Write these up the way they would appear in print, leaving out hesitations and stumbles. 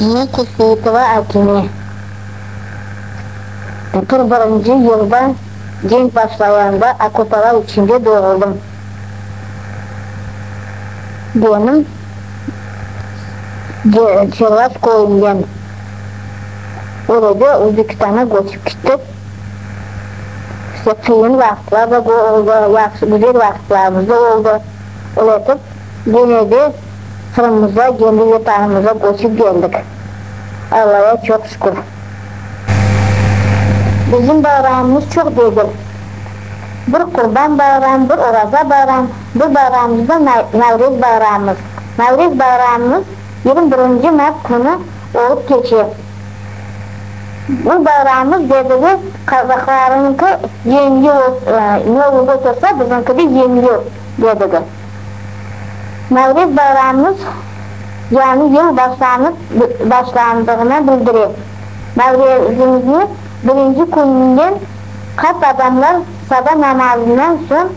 Men Qurtseitova Akime. 41-nci yılda cenk başlayanda okopalar içinde doğuldım. Benim Çervaz köyünden orada Özbekistana köçip kettik. İşte qıyın vaqıtlar da oldı, yahşı, güzel vaqıtlarımız da oldı. Öyle etip, gene de Qırımımıza, kendi Vetanımıza köçip keldik. Allaya çoq şükür. Bizim bayramımız çoq degil. Bir Qurban bayram, bir Oraza bayram, bir bayramımız da Navrez bayramımız. Navrez bayramımız 21-nci mart künü olıp keçe. Bu bayramımız dedigi qazaqlarıñki Yeñi yıl, Novıy god olsa, bizimki de Yeñi yıl dedigi. Navrez bayramımız yañı yıl başlanıp başlandığını bildire. Navrezimizni birinci kününden qart adamlar saba namazından soñ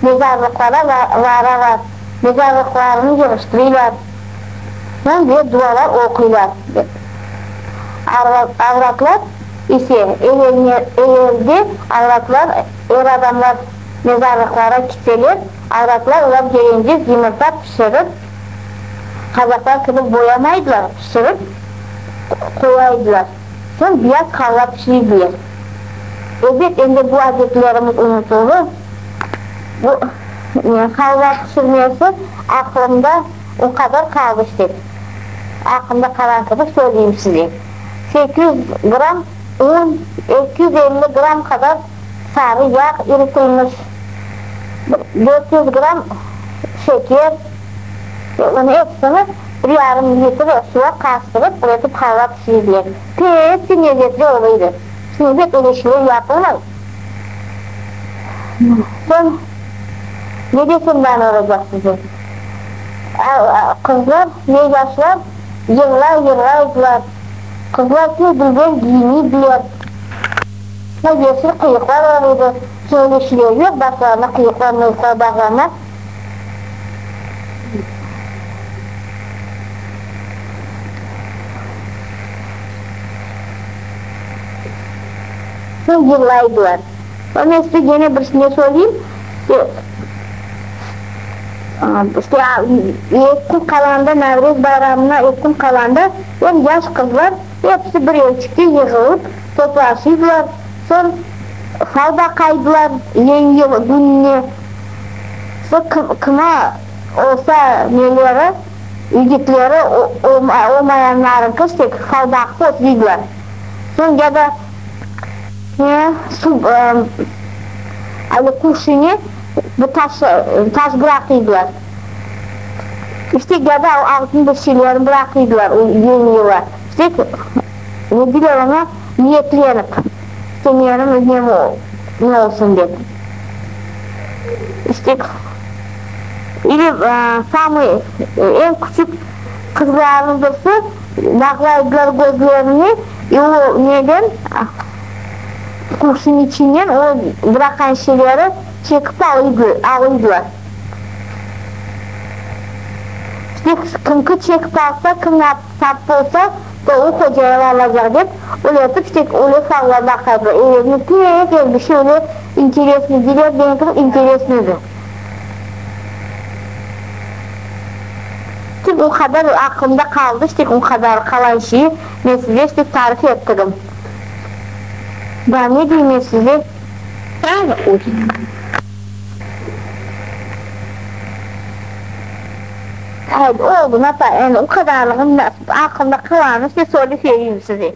mezarlıqlara varalar, mezarlıqlarını yığıştırıylar, soñ ve dualar oquylar, dep. Avratlar ise, evelde avratlar, er adamlar mezarlıqlara kitseler, avratlar olar kelence yımırta pişirip, qazaqlar kibi boyamaydılar, pişirip qoyaydılar. Soñ biyaz halva pişireydiler. Ebet, endi bu adetlerimiz unutıldı. Bu halva pişirmesi aqlımda o qadar qaldı işte. Aqlımda qalan kibi söyleyim size. 800 gramm un, 250 gramm qadar sarı yağ iritilmiş, 400 gramm şeker ve onı episini bir yarım litre suğa qastırıp, öyle etip halva pişirdiler. Pek de lezetli oluydı. Şimdi pek öyle şeyler yapılmay. Soñ ne desem daa ne olacaq size? Qızlar ve yaşlar yırlay-yırlaydılar. Qızlar pek dülber giyiniydiler. Yeşil qıyıqlar bar edi. Şimdi öyle şeyler yoq, başlarına qıyıqlar-mıyıqlar bağlana. Soñ yırlaydılar. Men size gene bir ne söyleyim. İşte, eki kün qalanda, Navrez bayramına eki kün qalanda, em yaş qızlar episi bir evçikte yığılıp toplaşıydılar. Soñ fal baqaydılar Yeñi yıl kününe. Soñ kime olsa neleri, yigitleri olmayanlarıñki işte fal baqıp oturıydılar. Soñ ya da ne, suv, ali qurşine bir taş, taş bıraqıydılar. İşte ya da altın bir şeylerini bıraqıydılar o Yeñi yıla. İşte, ne deyler oña, niyetlenip, işte menim nem ne olsun dep. İşte, ili samıy eñ küçük qızlarnıñ birisi bağlaydılar közlerini, i o neden, qurşun içinden o bıraqqan şeyleri çekip alıydılar. İşte, kimki çekip alsa, kim tap bolsa, to o hocayeva alacaq dep, öyle etip, işte, öyle fallar baqaydılar. Evelini pek er bir şey öyle interesnıy deyler, degen kibi interesnıy edi. Tek o qadar aqlımda qaldı, işte, o qadar qalan şeyi men size, işte, tarif ettigim. Daa ne deyim men size? Ayt, oldu, napa, endi o qadarlığını aqlımda qalanı, işte, söylep bereyim size.